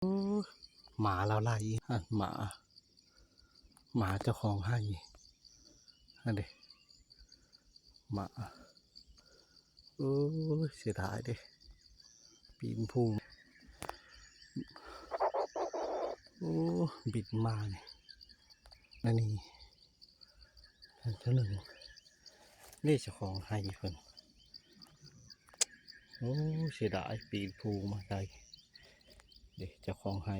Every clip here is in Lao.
ໂອ້ຍ ໝາລາວໄລ່ ຫັ້ນ ໝາ ໝາເຈົ້າຂອງໄຮ່ ຫັ້ນເດ້ ໝາ ໂອ້ຍ ເສຍດາຍເດ້ ປີນພູ ໂອ້ ບິນມານີ້ ອັນນີ້ ເທື່ອໜຶ່ງ ເດ້ ເຈົ້າຂອງໄຮ່ເພິ່ນ ໂອ້ ເສຍດາຍ ປີນພູມາໄດ້ເດ້ ເຈົ້າຂອງໄຮ່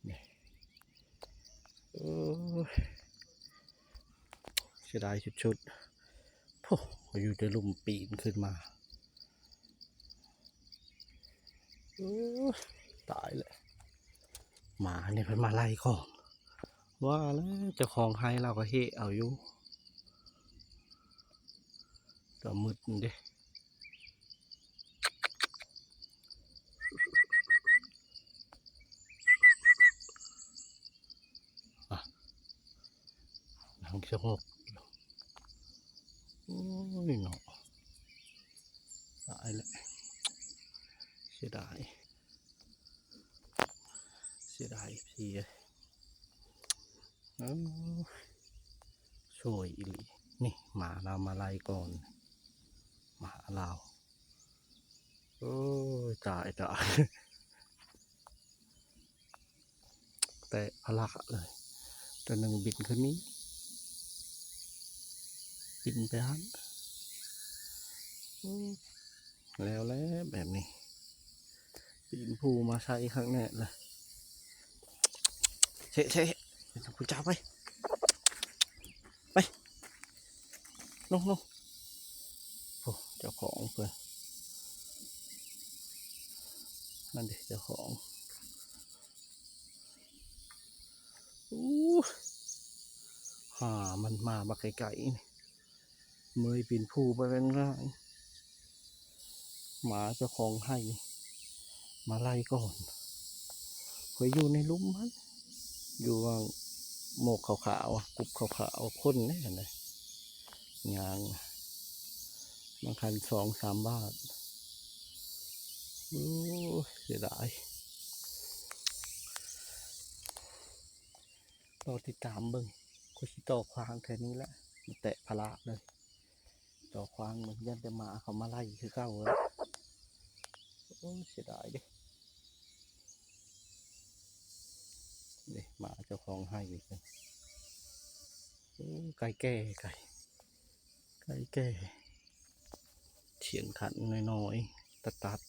ນີ້ ໂອ້ຍ ເສຍດາຍສຸດໆ ໂອ້ ຢູ່ແຕ່ລຸ່ມປີນຂຶ້ນມາ ໂອ້ຍ ຕາຍແລ້ວ ໝານີ້ເພິ່ນມາໄລ່ກ່ອນ ວ່າແລ້ວ ເຈົ້າຂອງໄຮ່ລາວກໍເຮະເອົາຢູ່ ຕອນມືດນີ້ເດ້ ອ່ະ ນັ່ງສະຫງົບ ໂອ້ຍເນາະ ຕາຍແລ້ວ ເສຍດາຍ ເສຍດາຍເພຍ ເອີ ຊ່ວຍອີ່ຫຼີ ນີ້ ໝາລາວມາໄລ່ກ່ອນ ໝາລາວ ໂອ້ຍ ຕາຍ ຕາຍ ແຕະພະລະເລີຍ ໂຕໜຶ່ງບິນຂຶ້ນນີ້ ບິນໄປຫັ້ນ ໂອ້ ແລ້ວແຫຼະແບບນີ້ ປີນພູມາໃສ່ຄັກແນ່ລະ ເຊະ ເຊະ ພຸ້ນຈ້າໄປ ໄປ ລົງ ລົງ ໂອ້ ເຈົ້າຂອງເພິ່ນ ນັ້ນເດ້ ເຈົ້າຂອງ ໂອ້ ຫາມັນມາບັກໄກໆ ນີ້ ເມີຍປີນພູໄປແມ່ນງ່າຍ ໝາເຈົ້າຂອງໄຮ່ມາໄລ່ກ່ອນ ຂ້ອຍຢູ່ໃນລຸ່ມຫັ້ນ ຢູ່ຫວ່າງໝົກຂາວໆ ກຸບຂາວໆ ຄົນເດ້ຫັ້ນນະ ຍ່າງ ບາງຄັນສອງສາມບາດ ໂອ້ຍ ເສຍດາຍ ລໍຕິດຕາມເບິ່ງ ຂ້ອຍຊິຕໍ່ຂວາງແຖວນີ້ແຫຼະ ມາແຕະພະລະເລີຍ ຕໍ່ຂວາງເບິ່ງ ຢ້ານແຕ່ໝາເຂົາມາໄລ່ຄືເກົ່າແຫຼະ ໂອ້ຍ ເສຍດາຍເດ້ ເດ້ ໝາເຈົ້າຂອງໄຮ່ອີກ ໂອ້ ໄກ່ແກ່ ໄກ່ ໄກ່ແກ່ ຖຽງຂັນນ້ອຍໆ ຕັດ